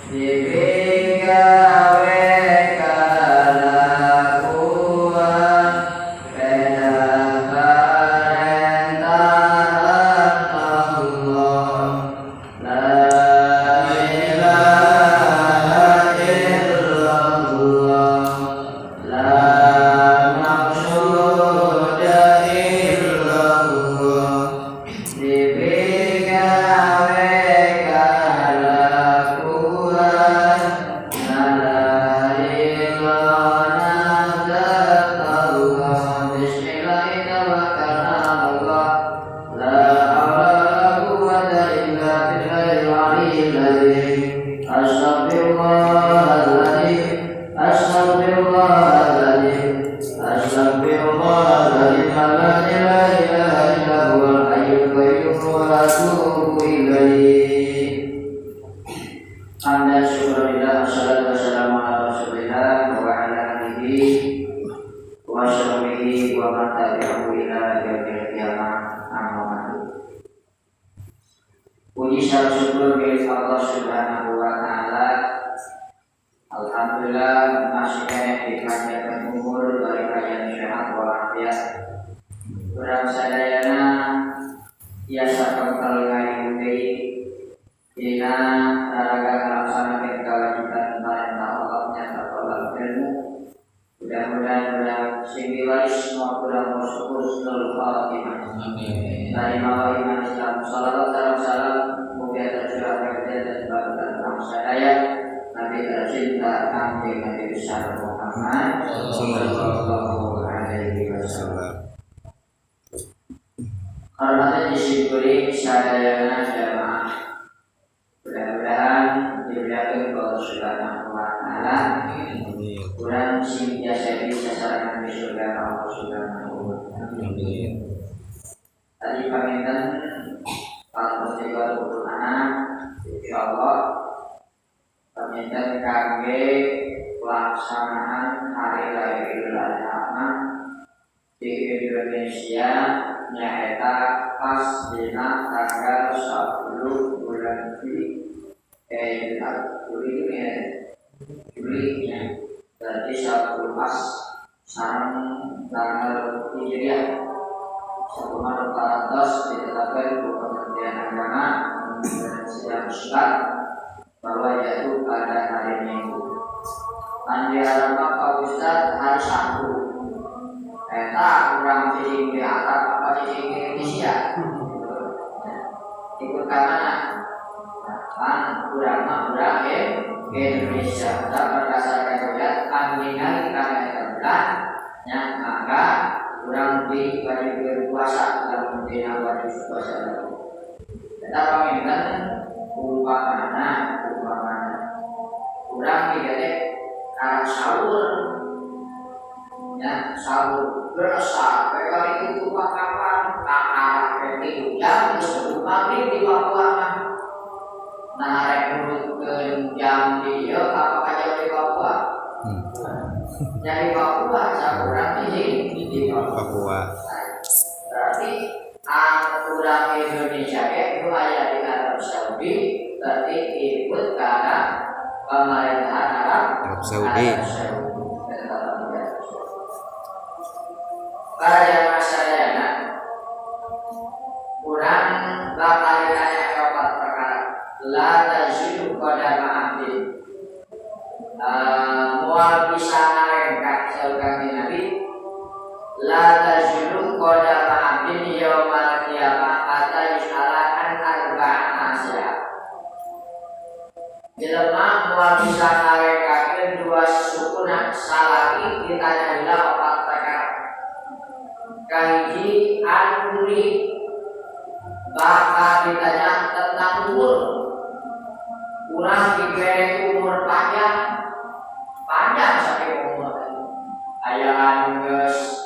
Digawe kalakuan beda parentahan Allah. La ilaha illallah, la maqsuda illallah. Digawe kalakuan nalika Allah. Bismillahirrahmanirrahim. La hawla wala quwwata illa billahil aliyyil azim. Astaghfirullahaladzim, astaghfirullahaladzim, astaghfirullahaladzim alladzi la ilaha illa huwal hayyul qayyum wa atubu ilaih. Hamdan syukurillah, wassalatu wassalamu ala rasulillah wa ala alihi wa sahbihi wa man tabi'ahu ila yaumil qiyamah. Amma ba'du. Puji dan syukur milik Allah Subhanahu wa taala. Alhamdulillah masih keneh dipanjangkan umur, bari kaayaan sehat walafiat. Urang sadayana tiasa kekal ngayu deui dina raraga ngalaksanakeun kewajiban parentah Allah nyata tolak ilmu. Mudah-mudahan urang sing diwaris mau kurang husnul khatimah. Amin. Dari mawa iman Islam, salawat salam salam mugia tercurah dan tentang sadaya Nabi tercinta Kanjeng Nabi besar Muhammad sallallahu alaihi wasallam. Hormatnya disyukuri sadayana jamaah. Mudah-mudahan diberikan ke Allah Subhanahu wa taala. Amin. Urang sing biasa bisa sarangan di surga Allah Subhanahu wa taala. Amin. Tadi pamintan kalau juga anak, insyaallah pamintan kangge pelaksanaan Hari Raya Idul Adha di Indonesia nyaeta pas dina tanggal 10 bulan Juli, Juli itu ya, Juli ya, berarti 10 pas sareng tanggal Hijriah satu parantos ditetapkan ku Kementerian Agama dan sedang surat bahwa jatuh pada hari Minggu. Andi Arab Pak Ustad hari Sabtu. Eta kurang cicing di Arab apa cicing di Indonesia? Ikut ke mana? Kan kurang mah kurang ya Indonesia. Tak berdasarkan riwayat ningali kana eta bulan ya, maka kurang di wajib berpuasa dalam dina wajib puasa. Eta paminten umpamana umpamana kurang tiga arah sahur ya, sahur berasa kali itu kapan kakak 3 jam terus sebelum maghrib di Papua mah. Nah, rek nurutkeun jam di dieu apa jam di Papua? Dari Papua sakurang di Papua. Papua. Berarti urang Indonesia ke nu aya di Arab Saudi berarti ikut karena pemerintahan Arab Arab Saudi. Arab Saudi. Para jamaah sadayana, urang bakal ditanya opat perkara. La tazilu qadama abdin. Moal bisa ngarengkak saur Kanjeng Nabi. La tazilu qadama abdin yaumal qiyamah hatta yus'ala an arba'in asya. Jelema moal bisa ngarengkakeun dua sukuna salagi ditanya heula opat perkara. Kahiji, an umri, bakal ditanya tentang umur. Urang diberi umur panjang, panjang sampai umur. Aya anu geus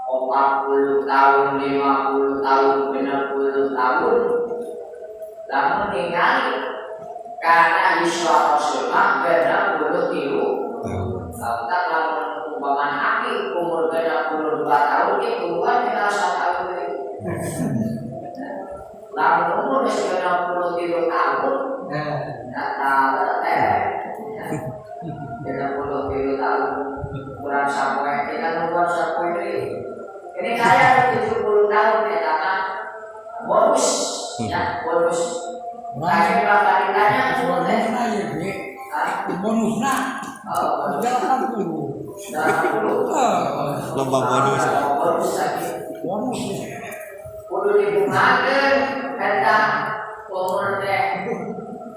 40 tahun, 50 tahun, 60 tahun. Lamun ningali karena yuswa rasul mah 63 Tahun. Tak lamun umpamana aki umur 62 tahun itu kan tinggal 1 tahun deui. Lamun umur geus 63 tahun, nah, tahu teh. 63 tahun kurang sapoe kita nungguan sapoe deui. Ini kaya 70 tahun eta mah bonus ya, bonus. Kayak bakal ditanya umur teh. Bonusna ya, Bi. Ah, Bonusna. oh, 80. 80. Ah, Lomba bonus. Bonus lagi. bonus. Kudu dibungakeun eta umur teh.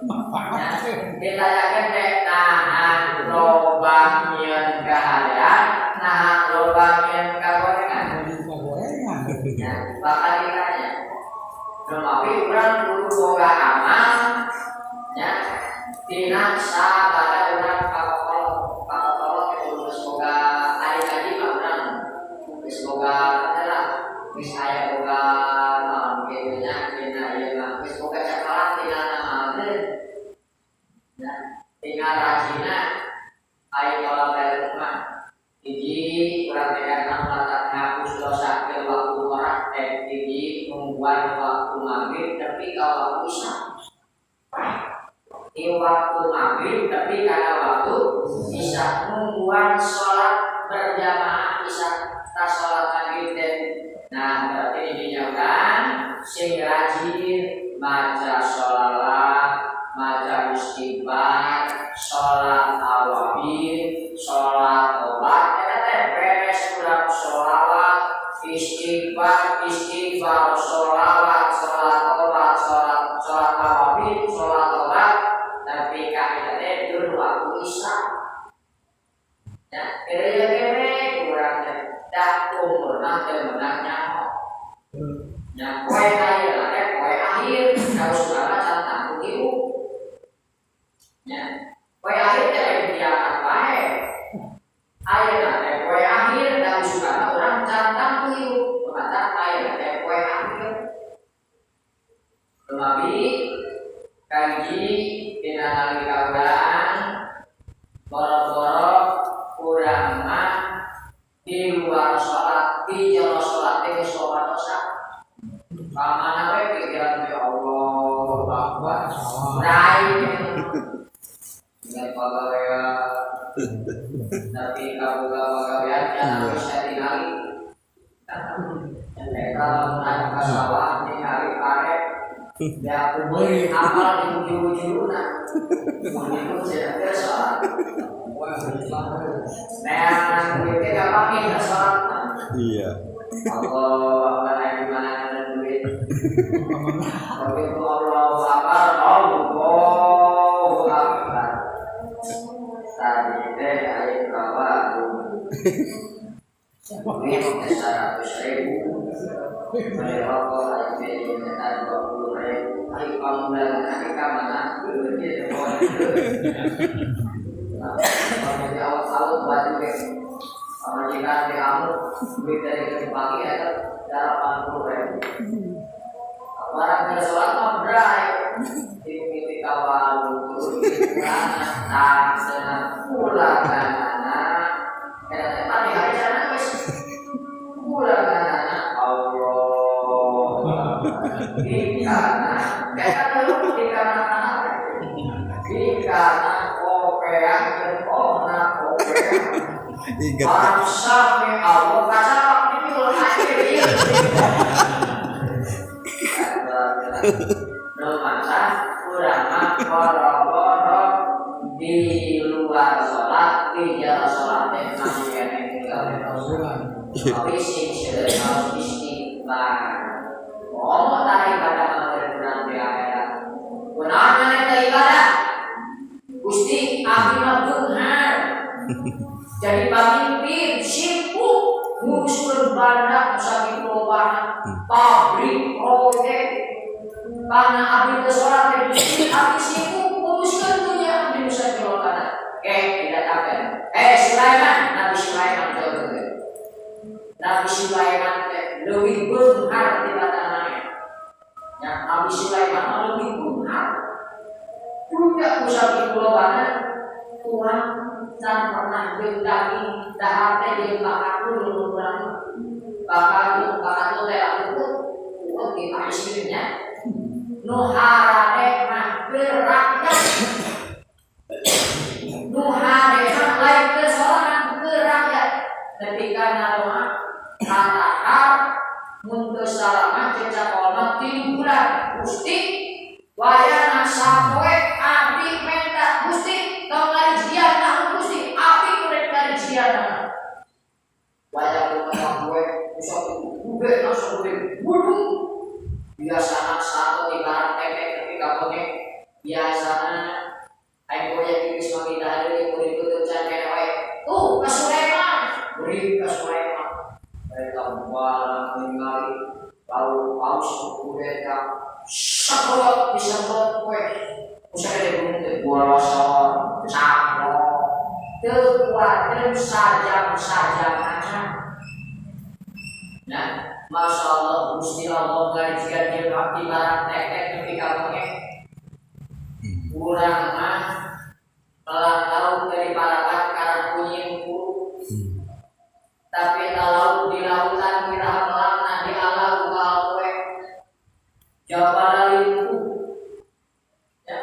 Manfaat. Ditanyakan teh naha loba nyieun kahadean, naha loba nyieun kagorengan. Bonus gorengan. Ya, bakal ditanya. Tetapi urang kudu boga amal ya, tina sabada urang pakokolot, pakokolot itu geus boga adik-adik mah urang geus boga adalah geus aya boga naon kitu nya dina ieu mah geus boga cakalang tina ngamalkeun. Ya, tinggal rajina aya tolak dari rumah hiji urang teh kan matak ngapus dosa ke waktu ngorah teh hiji nungguan waktu maghrib tapi ka waktu isya. Di waktu maghrib tapi kana waktu isya nungguan sholat berjamaah isya ta sholat maghrib teh. Nah, berarti ini urang sing rajin maca sholawat, maca istighfar, sholat awabin, sholat tobat, eta teh beres urang sholawat, istighfar, istighfar, sholawat, sholat tobat, sholat sholat awabin, sholat tobat, tapi ka eta teh dur waktu isya. Ya, kira kene urang teh da umur mah teu meunang nyaho. Ya, poe ayeuna teh poe akhir, kalau sudah can tangtu hirup. Ya, poe akhir teh lain kiamat wae. Ayeuna teh poe akhir da usugana urang can tangtu hirup. Maka ayeuna teh poe akhir. Tetapi kaji dina nalika urang boro-boro urang mah di luar sholat, di jero sholat teh geus loba dosa. Kamana we pikiran teh Allah Akbar. Rai. Ingat pagawean. Tapi kaboga pagawean jangan bisa tingali. Eta lamun anu ka sawah ningali pare ya beli apal di ujung-ujungna. Itu cenah sholat. Nah, duit teh gampang ka sholat mah. Iya. Allah Akbar aya di mana ada duit. Begitu Allahu Akbar, Allahu Akbar. Tadi teh aya ka warung. Duit teh 100.000. Beli rokok aya teh eta 20.000. Ayo pamulan nanti ka mana? Gitu. Nah, kalau di awal-awal baju teh pamajikan di kamu duit dari ke pagi ada 80.000. Barang ke sholat mah berai. Dimimiti kawal pulang tak senang pulang anak. Karena tadi hari sana wis pulang anak Allah. Di kana, kayak dulu di kana anak. Di kana kopean jeung ohna kopean. Ingat ya. Orang sami Allah kacapak ini ulah aja. Nu masa urang mah boro-boro di luar sholat, di jero sholat teh masih keneh tinggal dosa. Tapi sing seueur harus istighfar. Oh, tah ibadah mah urang di akhirat. Kunaon maneh teh ibadah? Gusti abdi mah beunghar. Jadi pamimpin sibuk nguruskeun banda sakitu lobana, pabrik, proyek. Karena abdi teu salat teh Gusti abdi sibuk nguruskeun dunya abdi nu sakitu lobana. Eh, didatangkeun. Eh, Sulaiman, Nabi Sulaiman jauh. Nabi Sulaiman teh leuwih beunghar tibatan maneh. Ya, Nabi Sulaiman mah leuwih beunghar. Dunya nu sakitu lobana, tuang can pernah jeung daging dahar teh jeung bakatun nu urang bakatun bakatun teh atuh kuat di istrinya nu harade mah keur rakyat. Nu harema lain ke sorangan ke rakyat. Ketika naroa katahar mun teu salaman cek sakolna 3 bulan. Gusti wayana sapoe abdi menta Gusti tong ngarijian nah Gusti abdi kudu ngarijian. Wayang rumah gue bisa gue langsung gue bunuh. Biasana satu tiga tekek ketika bonek biasana aing goyang geus mah kita deui murid itu can kene wae. Tuh ka Sulaiman, murid ka Sulaiman. Mereka balang ningali lalu paus mereka sakrot bisa kowe. Usah ada gunung teh borosor, sakrot. Teu kuateun sajam-sajam acan. Nah, Masya Allah, Gusti Allah gajian dia abdi barang tekek nepi ka bengek. Urang mah melang laut dari parapat karena kunying kuru. Tapi laut di lautan kira melangna di alam unggal poe. Jawaban limpu. Ya.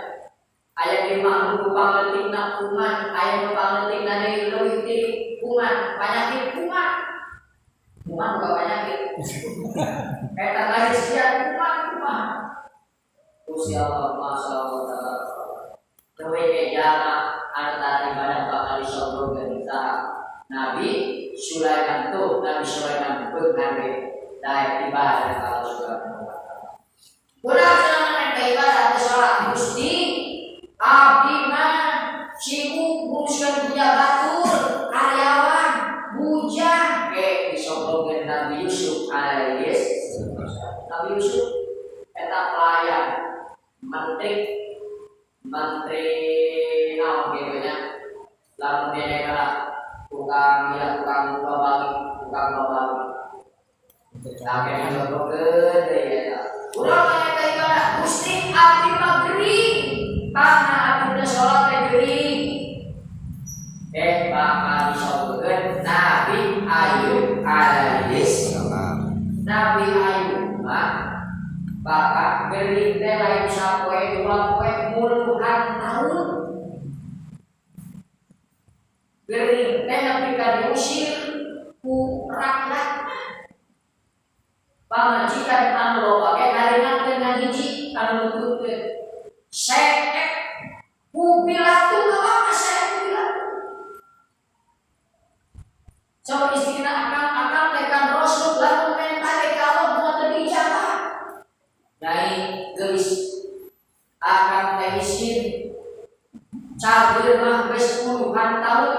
Aya di mah nu pangeutikna kuman, aya nu pangeutikna deui leuwih ti kuman, penyakit kuman. Kuman bukan penyakit. Eta ngajisian kuman kuman. Gusti Allah, Masya Allah taala. Dewe jama antara ibadah bakal disobrogkeun Nabi Sulaiman tuh, Nabi Sulaiman beunghar daek ibadah ka Allah Subhanahu wa taala. Ulah cenah ka ibadah teh salat Gusti abdi mah sibuk nguruskeun punya batur, karyawan, bujang ke disobrogkeun Nabi Yusuf alaihi. Nabi Yusuf eta pelayan menteri menteri naon gitu nya lamun dene kalah tukang ya tukang babagi tukang babagi kakek disobrogkeun deui eta. Urang aya ka ibadah Gusti abdi mah gering karena abdi teh salat teh gering. Bakal disobrogkeun Nabi Ayub alaihi salam. Nabi Ayub mah bakal gering teh lain sapoe dua poe puluhan tahun. Gering teh nepi ka diusir ku rakyat. Pamajikan anu loba ge ngaringankeun ngahiji anu nututkeun. Seek ku Pilatus apa seek ku Pilatus. Coba istrina akang-akang teh kan Rasul lamun menta ge ka Allah moal teu diijabah. Nyai geulis akang teh isin cageur mah geus puluhan tahun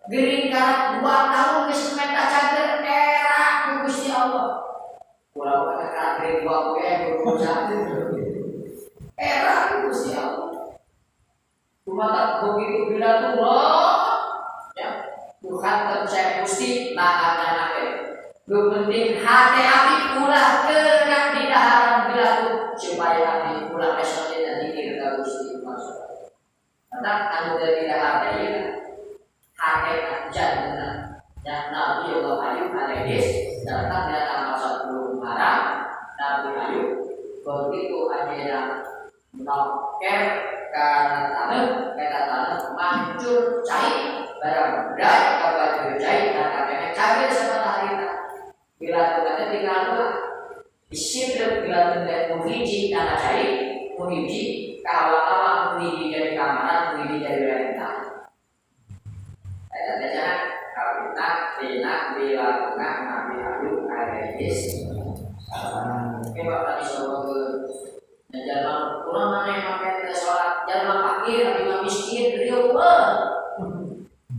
gering karak 2 tahun geus menta cageur era ku Gusti Allah. Ulah mah karak gering 2 poe kudu cageur. Era ku Gusti Allah. Kumaha begitu bila turun ya Tuhan percaya Gusti maha nake. Nu penting hati abdi ulah kena di daharan bila tuh supaya abdi ulah esok dina dikir ka Gusti masuk. Tentang anu teu di dahar teh ieu hate jannah. Ya Nabi Allah Ayub alaihi datang di tanggal 10 Muharram Nabi Ayub begitu ajeuna noker kana taneuh eta taneuh mancur cai barang berat kabajur cai dan kakeknya cager samatahari bila tuh tinggal dua disiplin bila tuh muhiji karena cai muhiji kawa-kawa muhiji dari kamaran muhiji dari rentah eta teh cenah kawita tina dilakukan Nabi Ayub alaihi salam. Oke Bapak tadi soal jalma kurang mana yang make teh salat jalma fakir abdi mah miskin rieuh weh.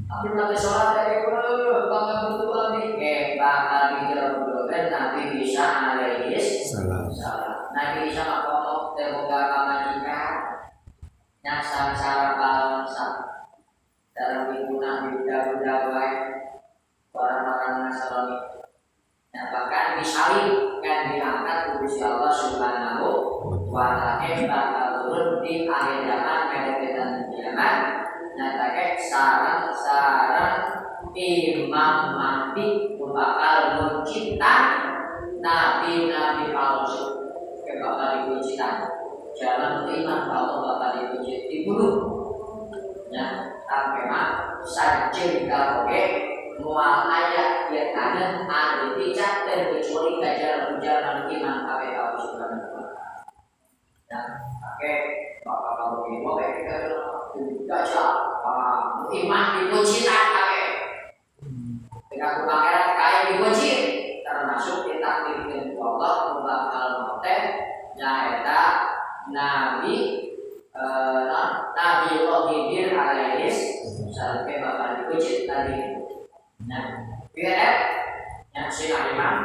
Abdi mah teh salat teh weh bangga butuh abdi ke bakal dijodohkeun Nabi Isa alaihi salam. Nabi Isa mah komo teh boga pamajikan nya sangsara bangsa dalam lingkungan budak-budak wae orang-orang Nasrani. Nah, bahkan disalib kan diangkat ku Gusti Allah Subhanahu wa ta'ala bakal turun di akhir zaman kedeketan kiamat nyatake sarang-sarang Imam Mahdi bakal mencipta nabi-nabi palsu ke bakal dikuncikan jalan iman kalau bakal dikunci dibunuh ya Tangke mah sajengkal oge moal aya ieu taneuh anu dipicak terkecuali ka jalma-jalma nu iman ka Allah Subhanahu wa taala. Nah, oke, bapak kamu ini mau kayak kita dajjal, iman dipuncitan kake. Dengan pangeran kaya dikunci, termasuk ditakdirkeun ku Allah nu bakal maute nyaeta Nabi Nabi Khidir alaihis salam ke bakal dikunci tadi. Nah, biar yang si iman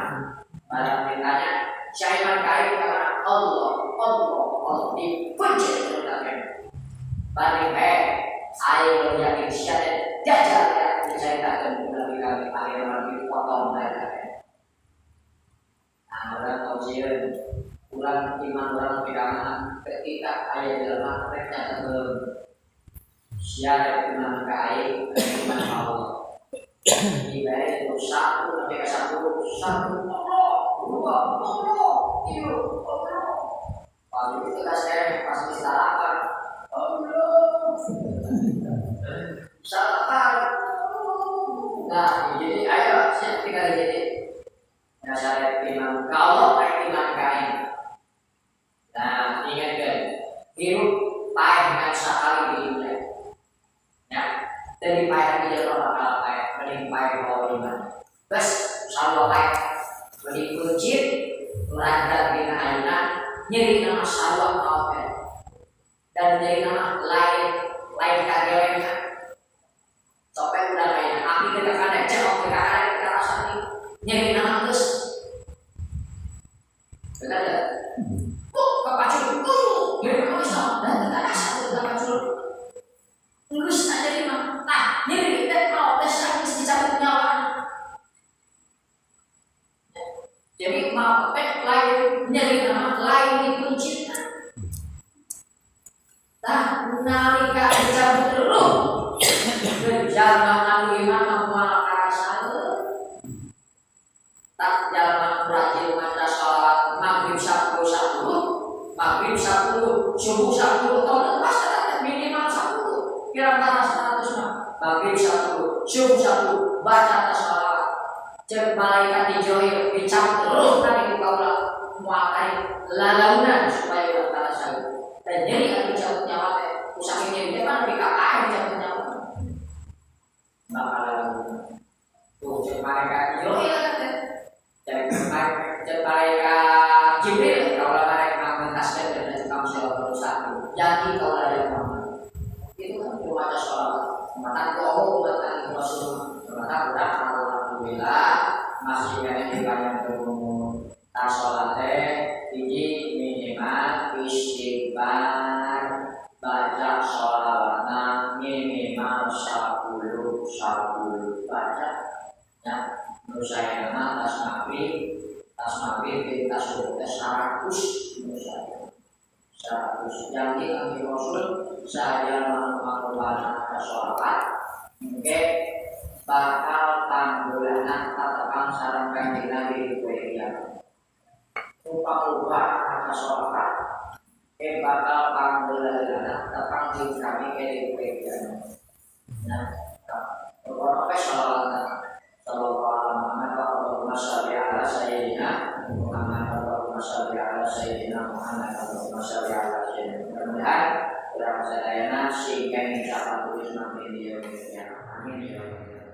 barang ditanya si iman kaya karena Allah Allah Allah dikunci terus balik ayo yakin syahid dajjal ya diceritakan Nabi kami akhir nabi potong mereka. Nah, orang tausiah kurang iman orang pirangan ketika ayat dalam mereka terus syahid iman kai iman Allah. Ibarat itu satu sampai ke satu satu Allah dua Allah tiga Allah. Kalau itu kan saya pasti salah Allah. Salah. Nah, jadi ayo saya tinggal jadi. Nah, saya iman kalau kayak iman kain. Nah, ingat kan, hidup pahit dengan sekali di dunia. Ya, dari pahit di jalan bakal pahit, mending pahit kalau iman. Bes, selalu pahit. Mending kuncit, merangkak dina ayuna, nyeri nama sawah mau dan nyeri nama lain lain kagelengna. Copet udah kayaknya, api ke kanan, cekok ke kanan, kita rasa ini nyeri nama terus. Benar ya? Kok kepacul, nyeri nama bisa, dan kita rasa itu kepacul. Ngus aja lima, nah nyeri dan mau tes habis dicabut nyawa. Jadi mau pek lain nyeri nama lain dikunci. Nah, nalika dicabut dulu. Jalma anu iman moal karasa tak jalma rajin maca sholawat maghrib 10 10 maghrib 10 subuh 10 tahun lepas tetap minimal 10 kira-kira 100 mah maghrib 10 subuh 10 baca sholawat cek malaikat dijohir dicabut terus nanti ku kaula moal lalaunan supaya ulah karasa dan nyeri anu cabut nyawa teh saking nyeri teh mah nepi ka paeh cabut nyawa bakalan tuh cek malaikat Jibril kan cek malaikat Jibril kalau mereka mengentaskan dan kamu sholawat satu jadi kalau ada Muhammad itu kan cuma ada sholawat mata bohong mata Rasul mata udah alhamdulillah masih kena dibanyak umur tas sholatnya hiji minimal istighfar baca sholawatna minimal 10 10 baca ya menurut saya nama tas maghrib kita sudah 100 menurut saya 100 jadi kami Rasul saya melakukan sholawat mungkin bakal tanggulanan tatapang sareng Kanjeng Nabi di kuliah upang-upang maka sholawat bakal tanggulanan tepang jeung kami ke di kuliah. Nah, pokoknya sholawat sallallahu alaihi Muhammad wa Allahumma sholli ala sayyidina Muhammad wa Allahumma sholli ala sayyidina Muhammad wa Allahumma sholli ala sayyidina Muhammad. Urang sadayana sing kami dapat tulis mangke di yaumil. Amin ya Allah.